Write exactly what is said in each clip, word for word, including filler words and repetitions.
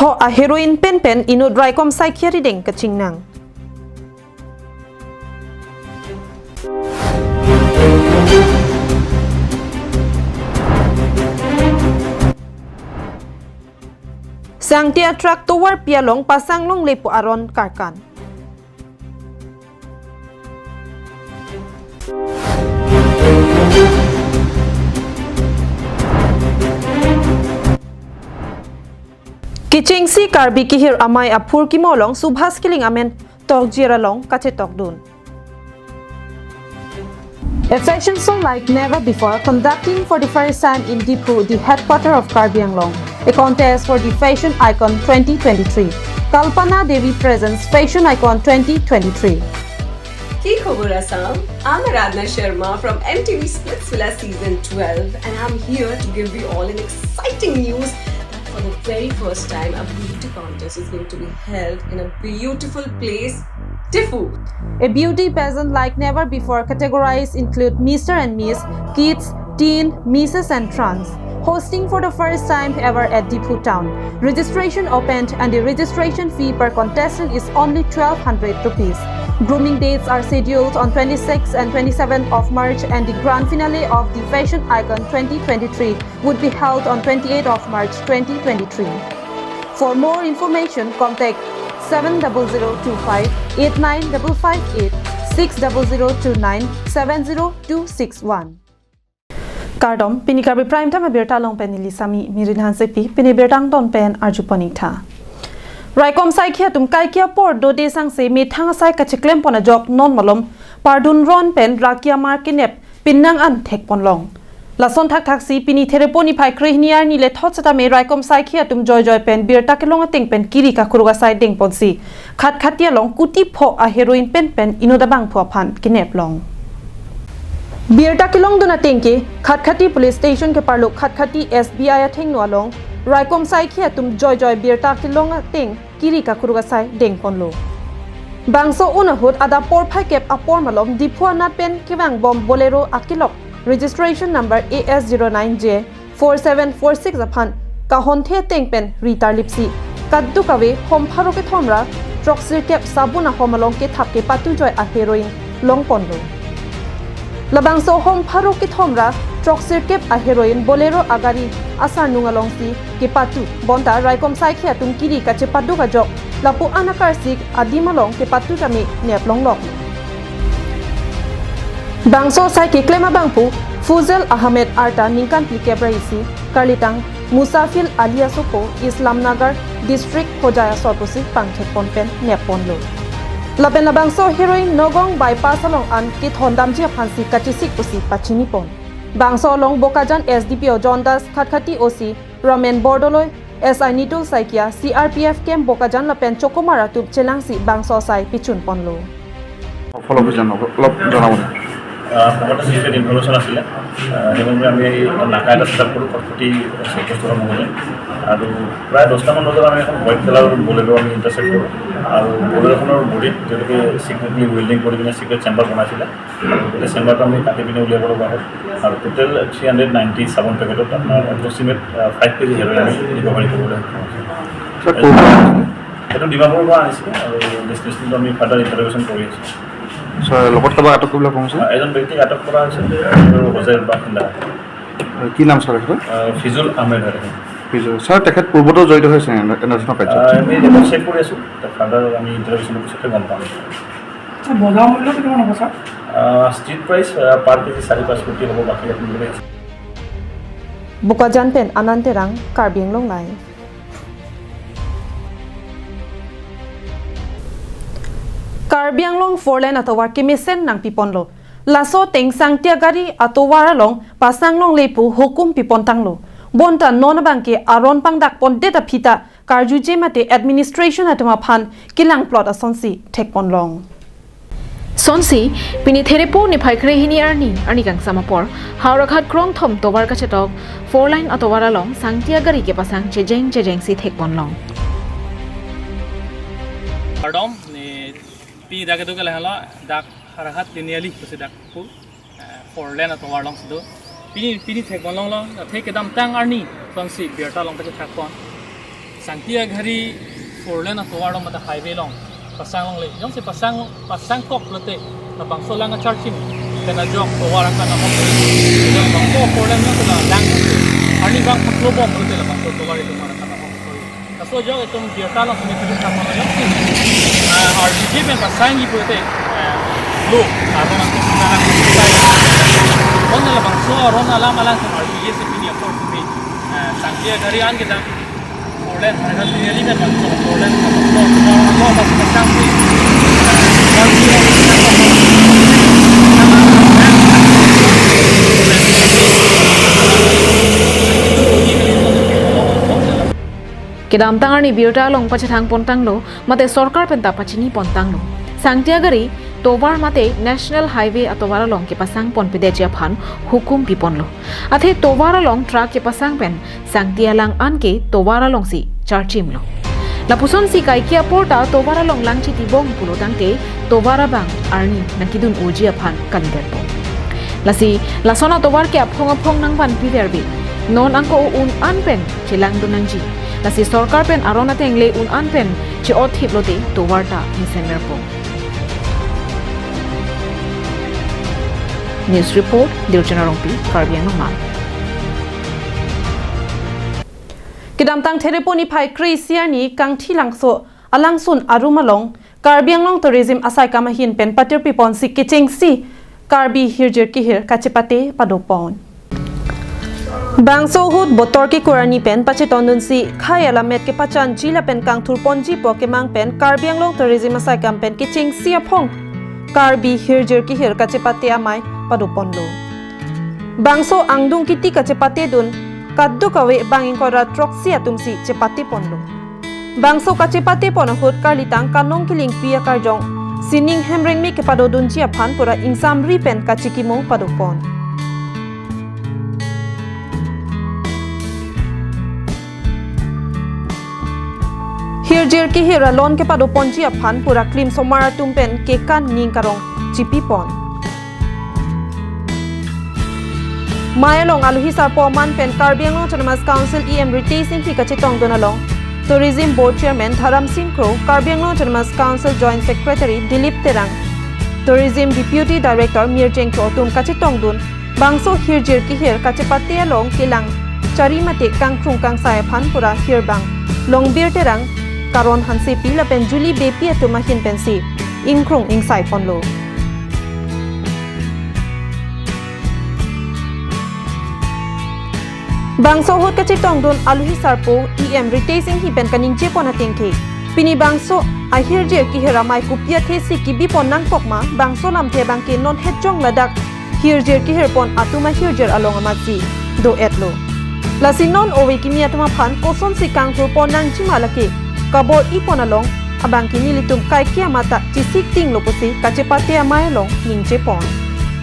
pho a heroin pen pen inut raikom saikhi arideng kachingnang. Sangtia truck tovar pi along pasanglongle pu aron karkan. Kechengsi Karbi kehir amei aphurkimo along Subhas Killing amen tokjir along kachetokdun. A fashion show like never before conducting for the first time in Diphu, the headquarter of Karbi Anglong. A contest for the fashion icon twenty twenty-three. Kalpana Devi presents fashion icon twenty twenty-three. কি খবৰ Assam? I'm Aradhna Sharma from M T V Splitsvilla season twelve, and I'm here to give you all an exciting news that for the very first time a beauty contest is going to be held in a beautiful place, Diphu. A beauty pageant like never before categorized include Mister and Miss, Kids, Teen, Missus and Trans. Hosting for the first time ever at Diphu town. Registration opened and the registration fee per contestant is only twelve hundred rupees. Grooming dates are scheduled on twenty-sixth and twenty-seventh of March, and the grand finale of the Fashion Icon twenty twenty-three would be held on twenty-eighth of March twenty twenty-three. For more information, contact seven double zero two five eight nine double five eight, six double zero two nine seven zero two six one. Kardom, pini Karbi Prime Time abirta along pen neli Sami Mirin Hansepi, pini birta angton pen arjupon ingtha. Raikom saikhi atum kaike apor dode sangse methang asai kacheklem pon ajok non malom pardun ron pen rakia mar kenep pinnang an thekpon long. Lason thakthaksi pini Therepo niphai krehini arni le thot setame raikom saikhi atum joijoi pen birta kelong ateng pen kiri kakuruk asai dengponsi Khatkhati along kuti pho a heroin pen pen inut abangphu aphan kenep long. Birta kelongdun ateng ke Khatkhati Police Station keparlo Khatkhati S B I athengno along raikom saikhi atum joijoi birta kelong ateng kiri kakuruk asai dengponlo. Bangso un ahut adap porphai kep apor malom Diphu anat pen kevangbom Bolero akelok registration number A S zero nine J four seven four six aphan kahonthe ateng pen ri tarlipsi kadokave hom pharo kethom ra throksirkep sabun ahom along kethap kepatujoi a heroin longponlo. Labangso hom pharo kethom ra throksirkep a heroin Bolero agari asarnung alongsi kepatu bonta raikom saikhi atum kiri kachepaduk ajok lapu an akarsik adim along kepatu tame nep longlok. Bangso asai keklem abangphu Fuzel Ahmed arta ningkan phlikep ra isi, karlitang Musafil Ali asopo, Islam Nagar District Hojai asor pusi pangthekpon pen nepponlo. Lapen labangso heroin Nagaon bypass along an kethondamji aphansi kachesik pusi pachinipon. Bangso along Bokajan S D P O John Das, Khatkhati O C Ramen Bordoloi, S I Nitul Saikia, C R P F camp Bokajan lapen Chokomar atum chelangsi bangso asai pichunponlo. ফল অভিযান অলপ জনাব নেকি? আহ, প্ৰথমতে যিটো ইনফৰমেশ্যন আছিলে, আহ, সেইমতে আমি নাকা এটা ছেটআপ কৰোঁ, খটখটি চেকপোষ্টৰ মুখতে। আৰু প্ৰায় দহটামান বজাত আমি এখন হোৱাইট কালাৰ বলেৰ' আমি ইণ্টাৰচেপ্ট কৰোঁ। আৰু বলেৰ'খনৰ বডিত তেওঁলোকে চিক্ৰেটলি ৱেল্ডিং কৰি কিনে চিক্ৰেট চেম্বাৰ বনাইছিলে। গোটেই চেম্বাৰটো আমি কাটি পিনে উলিয়াব লগা হ'ল। আৰু টোটেল থ্ৰী হাণ্ড্ৰেড নাইণ্টি চাবোন পেকেটত আপোনাৰ এপ্ৰক্সিমেট, আহ, ফাইভ কেজি হেৰইন আমি ৰিকভাৰী কৰিবলৈ সক্ষম হৈছোঁ। ছাৰ, ক'ৰ পৰা আনিছিলে? এইটো ডিমাপুৰৰ পৰা আনিছিলে আৰু ডেষ্টিনেশ্যনটো আমি ফাৰ্ডাৰ ইণ্টাৰভেশ্যন কৰি আছোঁ। ছাৰ, লগত কাৰোবাক আটক কৰিবলৈ কোৱা হৈছে? আহ, এজন ব্যক্তিক আটক কৰা হৈছে, এইটো হোজাইৰ বাসিন্দা। কি নাম ছাৰ এইটো? আহ, ফিজুল আহমেদ হয় তেখেত। ফিজুল। ছাৰ, তেখেত পূৰ্বতেও জড়িত হৈছে এনে-, এনেধৰণৰ কাৰ্যত? আহ, আমি ৰিপৰ্ট চেক কৰি আছোঁ, এতিয়া ফাৰ্ডাৰ আমি ইণ্টাৰভেশ্যনৰ পিছতে গম পাম। আচ্ছা, বজাৰ মূল্য কিমান হ'ব ছাৰ? আহ, ষ্ট্ৰীট প্ৰাইচ, আহ, পাৰ কেজি চাৰি পাঁচ কোটি হ'ব, বাকী আপোনালোকে Bokajan pen Anand Terang, Karbi Anglong Live. Karbi Anglong four lane atovar kemesen nangpiponlo. Laso ateng sangtia gari atovar along pasanglongle pu hukum pipontanglo. Bonta non abangke aron pangdakpondet aphi ta karjuje mate administration atum aphan kelangplot asonsi thekponlong. Sonsi, pini Therepo niphai krehini arni, arni kangsam apor, Howraghat krongthom tovar kachetok, four lane atovar along, sangtia gari kepasang chejeng chejengsi thekponlong. Kardom, ne pini dak kedo kelahelo, dak Howraghat Tiniali pusi dak pu, eh, four lane atovar alongsi do. Pini, pini thekponlonglo, thek kedamtang arni, sonsi birta along kachethakpon. Sangtiaghari four lane atovar along mate highway along pasang longle. Jongsi pasang, pasang kok lote labangso alang acharchim pen ajok tovar akan ahok. Labangso four lane along kena lang. Arnivang paklo bom lote labangso tovar itum akan ahok. Laso ajok itum birta along sini tujuh sama jongsi, ah, R B J pen pasangji pulote, eh, lo, aron atum kita akan kita. Kon labangso aron alam alang itum R B J si pini apor pini, eh, Sangtiaghari an kita. Kedamtang arni birta along pachethang pontanglo, mate sorkar penta pachini pontanglo. Sangtiaghari tovar mate National Highway atovar along kepasang ponpedetji aphan hukum piponlo. Athe tovar along truck kepasang pen Sangti alang anke tovar alongsi charchimlo. Lapusonsi kaike aporta tovar along lang chitibong pulo tangte tovar abang arni nangkidun unji aphan kalidetpo. Lasi lason atovar ke aphong aphong nangvanpi verve. Non angko un an pen chelangdun nangji. Lasi sorkar pen aron atengle un an pen che-othip lote tovar ta mesenverpo. News report, Dirchana Rongpi, Karbi Anglong Live. Kedamtang Thereponi phai kre-isi arni Kangthilangso alangsun arum along Karbi Anglong Tourism asaikam ahin pen patirpi ponsi kechengsi Karbi hirjir kehir kachepate padopon. Bangso ahut botor kekur arni pen pachetongdunsi khei alammet kepachanji lapen kangthur ponji pu akemang pen Karbi Anglong Tourism asaikam pen kechengsi aphong Karbi hirjir kehir kachepate amei padoponlo. Bangso angdung kiti kachepatedun kadokave bang ingkoi ra throksi atumsi chepateponlo. Bangso kachepatepon ahut karlitang Kanong Killingpi akarjong Sining Hemrengmi kepadodunji aphan pura ingsamri pen kachikimo padopon. Hirjir kehir alon kepadoponji aphan pura klimsomar atum pen kekan ning karong chipipon. Mei along alohi sarpo aman pen Karbi Anglong Autonomous Council E M Ritesh Enghi kachetongdun along Tourism Board Chairman Dharamsing Kro, Karbi Anglong Autonomous Council Joint Secretary Dilip Terang, Tourism Deputy Director Mirjeng Kro atum kachetongdun bangso hirjir kehir kachepate along kelang chari mate kangkrung kangsai aphan pura hirbang Longbir Terang, Karon Hansepi lapen Julie Beypi atum ahin pensi ingkrung ingsai ponlo. Bangso ahut kachetongdun alohi sarpo E M Ritesh Enghi pen kaningjepon atengke, pini bangso ahirjir kehir amei kopi athesi kebipon nangkok ma, bangso lamthe abangke non hetjong ladak hirjir kehirpon atum ahirjir along amatsi do-etlo. Lasi non ove kimi atum aphan kosonsi kangthurpon nangjima lake kabor-ipon along abangke nelitum kaike amat ta chesik-tinglo pusi kachepate amei along ningjepon.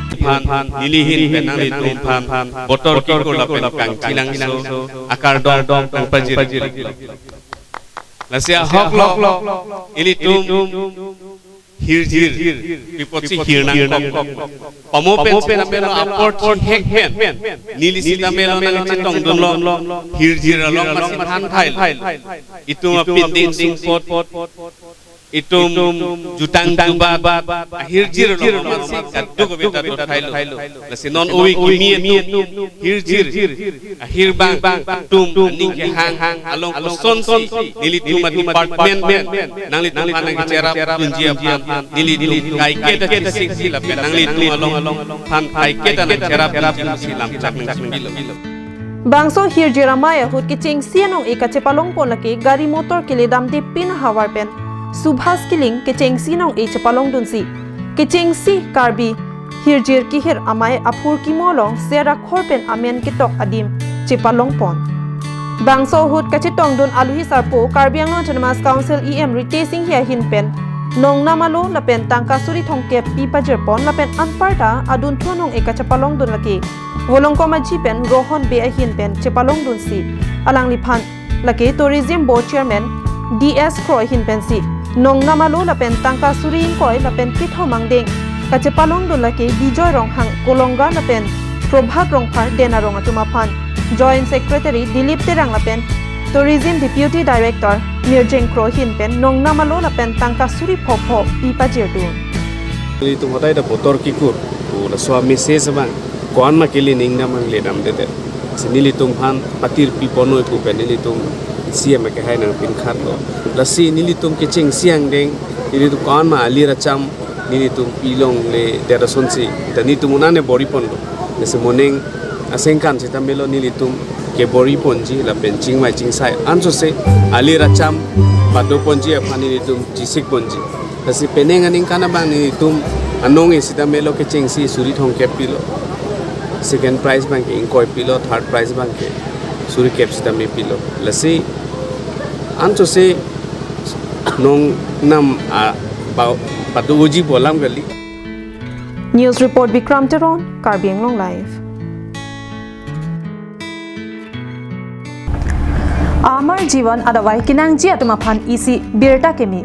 Aphan neli ahin pen nanglitum aphan botor kekur lapen Kangthilangso akardom nangpajir. Lasi ahoklo ilitum hirjir, pi apotsi hir nangkok. Pamo pen sitame lo apor chihek pen neli sitame lo nangchetongdunlo, hirjir along masi than thailo. Itum apindeng sumpot, itum jutang jubat, ahirjir along masi kadokave ta do thailo. Lasi non ove kimi atum hirjir ahirbang atum aning kehang along kosonsi nelitum a-department pen nanglitum aphan nangcherapdunji aphan nelitum kaike ta chesik-si lapen nanglitum along aphan kaike ta nangcherapdunsi lamchak nangchepilo. Bangso hirjir amei ahut kechengsi anong-e kachepalongpon lake gari motor keledamde pin ahavar pen Subhas Killing kechengsi nong-e chepalongdunsi kechengsi Karbi hirjir kehir amei aphurkimo along ser akhor pen amen ketok adim chepalongpon. Bangso ahut kachetongdun alohi sarpo Karbi Anglong Autonomous Council E M Ritesh Enghi ahin pen nongnam alo lapen tangka suri thomkep pi pajirpon lapen anparta adunthu anong-e kachepalongdun lake Volongkom Aji pen Rohon Bey ahin pen chepalongdunsi alangliphan lake Tourism Board Chairman D S Kro ahin pensi nongnam alo lapen tangka suri ingkoi lapen kethom angdeng kachepalongdun lake Bijoy Ronghang Kolonga lapen Prabhat Rongphar Den Arong atum aphan, Joint Secretary Dilip Terang lapen Tourism Deputy Director Mirjeng Kro ahin pen nongnam alo lapen tangka suri phopho pi pajirdun. Nelitum hodai ta botor kikur pu laso a-message abang ko-an ma kele ning dam ang le damdedet. Si nelitum aphan patir pi ponnoi pu pen nelitum C M akehai nangpinkhatlo. Lasi nelitum kechengsi angdeng nelitum ko-an ma alir acham nelitum pi longle det asonsi ta nelitum un-an ne bor-i ponlo. Lasi moning asengkan sitame lo nelitum kebor-i ponji lapen chingvai chingsai ansose alir acham pado ponji aphan nelitum chisik ponji. Lasi penang aningkan abang nelitum anong e sitame lo kechengsi suri thomkep pilo. Second prize abang ke ingkoi pilo, third prize abang ke suri kep sitame pilo. Lasi ansose nongnam a pa- pado uji pu alam kali. News report Bikram Teron, Karbi Anglong Live. Amar Jivan adavai kenangji atum aphan isi birta keme.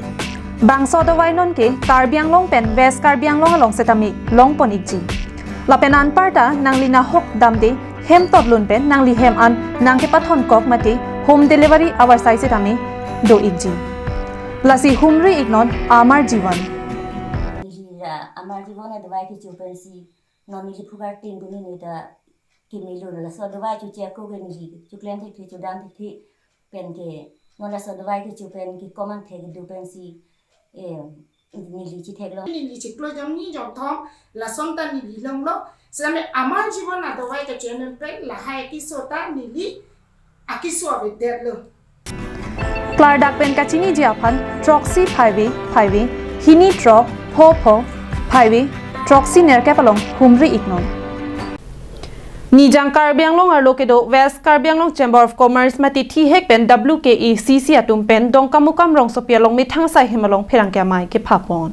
Bangso adavai non ke Karbi Anglong pen West Karbi Anglong along setame longpon ikji. Lapen anparta nangli nahok damde hem totlun pen nangli hem an nangkepathon kok mate home delivery avarsai setame do ikji. Lasi humri iknon Amar Jivan. Neli ra Amar Jivan adavai kecho pensi non neli phugar tin puni neli ta kemelo, laso adavai choche ako ke neli choklem thekthe chodam thekthe pen ke non laso adavai kecho pen ke komang thek do pensi, eh, neli chethek lo. Neli chiklo jom ni jom thom lason ta neli longlo. Sitame Amar Jivan adavai kecho pen lahai keso ta neli akeso avedetlo. Klardak pen kachiniji aphan throksi phaive phaive hini throk pho pho phaive throksi nerkep along humri iknon. Nijang Karbi Anglong arlo kedo West Karbi Anglong Chamber of Commerce mate thihek pen W K A C C atum pen Dongkamukam rongsopi along methang asai hem along pherangke amei kephapon.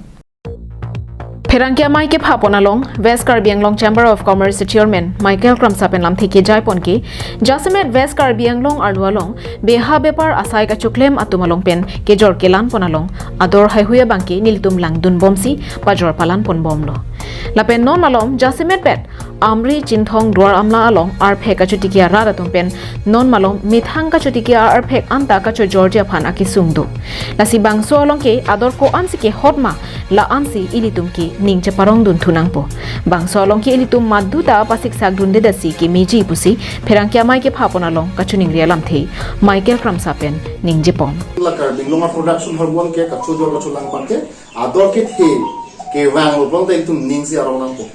Pherangke amei kephapon along West Karbi Anglong Chamber of Commerce Chairman Michael Kramsa pen lamthe kejai pon ke, jasemet West Karbi Anglong arlo along beha bepar asai kachoklem atum along pen kejor kelan pon along ador haihui abang ke nelitum langdun bomsi pajor palan pon bomlo. Lapen non malom jasemet pet Amri Chinthong Duar Amla along arphek kachotiki arat atum pen non malom methang kachotiki arphek anta kachojorji aphan akesung do. Lasi bangso along ke ador ko-ansi kehot ma, la-ansi ilitum ke ning cheparongdun thu nangpo. Bangso along ke ilitum maduta pasiksakdundedetsi kemeji pusi pherangke amei kephapon along kachiningri alamthe Michael Kramsa pen ningjepon. La Karbi Anglong a-production ahormu ke kachojor kacholang abang ke ador kethe kevang lo pulote ilitum ningsi arong nangpo.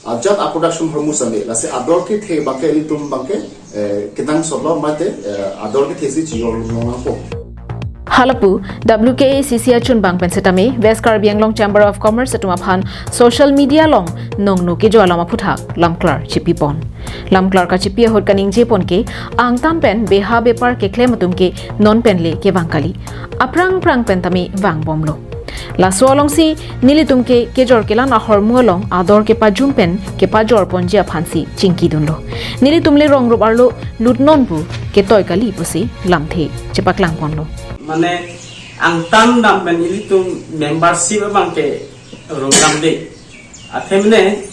Ajat a-production ahormu same, lasi ador kethe abang ke ilitum abang ke, eh, kenangsotlo mate, eh, ador kethesi chijor long nangpo. Halapu W K A C C achunbang pen setame West Karbi Anglong Chamber of Commerce atum aphan social media along nongno kejo alam aphuthak lamklar chipipon. Lamklar kachipi ahut kaningjepon ke angtan pen beha bepar keklem atum ke non pen le kevang kali. Aphrang phrang pen tame vang bomlo. Laso alongsi nelitum ke kejor kelan ahormu along ador kepajum pen kepajor ponji aphansi chingkidunlo. Nelitum le rongrup arlo lutnon pu ketoi kali pusi lamthe chepaklang ponlo. Mane angtan dam pen ilitum membership abang ke rung damde. Athemne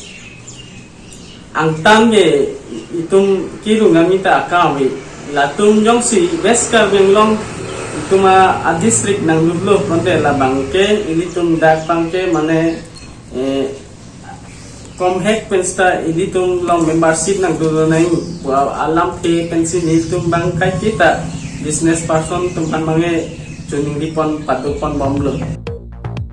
angtan ke itum kerung kami ta akam ave. Latum jongsi West Karbi Anglong itum a, a-district nanglutlo pulote labang ke ilitum dak abang ke mane, eh, komhek pen seta ilitum along membership nangdunlo nang pu alamthe pensi nelitum abang kaiketa business person atum aphan abang ke chiningri pon pado pon bomlo.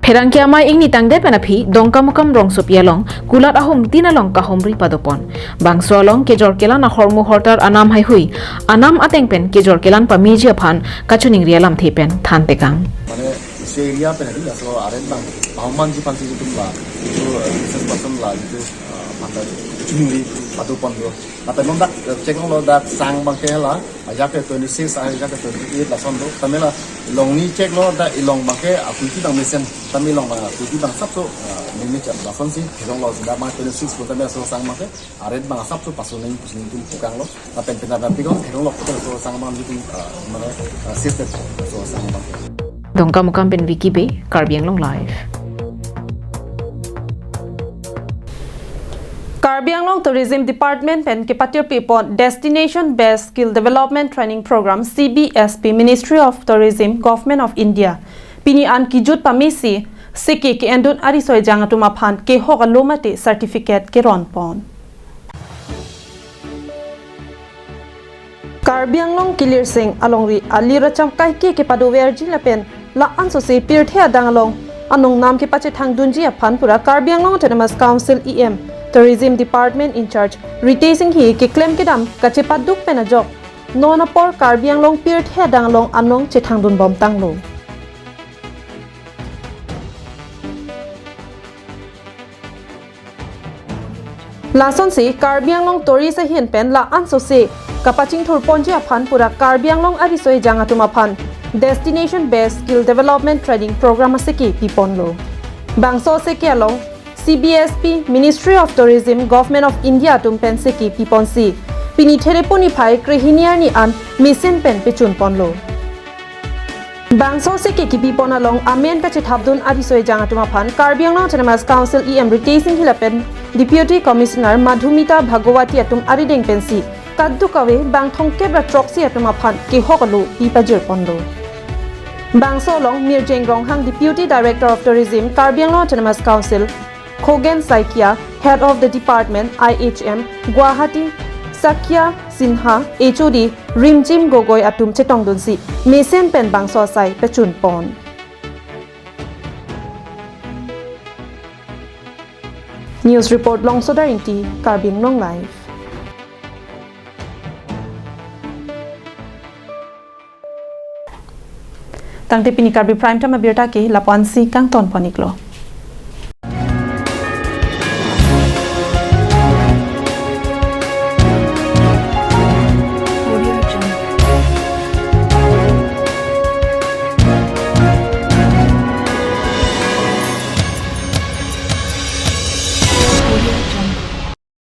Pherangke amei ingni tangdet pen aphi Dongkamukam rongsopi along kulat ahum tin along kahumri padopon. Bangso along kejor kelan ahormu hortar anam haihui, anam ateng pen kejor kelan pameji aphan kachiningri alamthe pen thantekang. Mane isi area pen adi laso aret abang pahomanji aphansi itum la, itum, eh, business person la, itum, eh, mata chiningri padopon do. Lapen non dak, eh, check longlo dak sang abang ke la, ajak ke twenty-six, ajak ke twenty-eight lason do. Tame la along ni check lo dak along abang ke akulti abang mesen. Tame along abang akulti abang asapso, ah, meme chap lasonsi theklonglo sida abang twenty-six pu tame laso sang abang ke aret abang asapso paso neng pusi nelitum pukanglo. Lapen penap nang pikon theklonglo pusi laso sang abang nelitum, ah, mane, ah, safety laso sang abang. Dongkamukam pen Vicky Bey, Karbi Anglong Live. Karbi Anglong Tourism Department pen kepatirpi pon Destination Based Skill Development Training Program, C B S P, Ministry of Tourism, Government of India, pini an kejut pamesi seke ke-endun ariso ejang atum aphan kehok alo mate certificate keron pon. Karbi Anglong kilirseng alongri alir acham kaike kepadoverji lapen la-an sose pirthe adang along anong nam kepachethangdunji aphan pura Karbi Anglong Autonomous Council E M, Tourism Department in charge Ritesh Enghi keklem kedam kachepaduk pen ajok non apor Karbi Anglong pirthe adang along anong chethangdun bom tanglo. Lasonsi Karbi Anglong tourist ahin pen la-an sose kapachingthur ponji aphan pura Karbi Anglong ariso ejang atum aphan Destination Based Skill Development Training Program aseke piponlo. Bangso seke along C B S P, Ministry of Tourism, Government of India atum pen seke piponsi pini Therepuni phai krehini arni an mesen pen pechun ponlo. Bangso seke kepipon along amen kachethapdun ariso ejang atum aphan Karbi Anglong Autonomous Council E M Ritesh Enghi lapen Deputy Commissioner Madhumita Bhagawati atum arideng pensi kadokave bang thomkep ra throksi atum aphan kehok alo pi pajir ponlo. Bangso along Mirjeng Ronghang, Deputy Director of Tourism, Karbi Anglong Autonomous Council, Khogen Saikia, Head of the Department, I H M, Guwahati, Sakya Sinha, H O D, Rimjim Gogoi atum chetongdunsi mesen pen bangso asai pechun pon. News report Longsodar Ingti, Karbi Anglong Live. Tangte pini Karbi Prime Time abirta ke lapu-ansi kangton pon-iklo.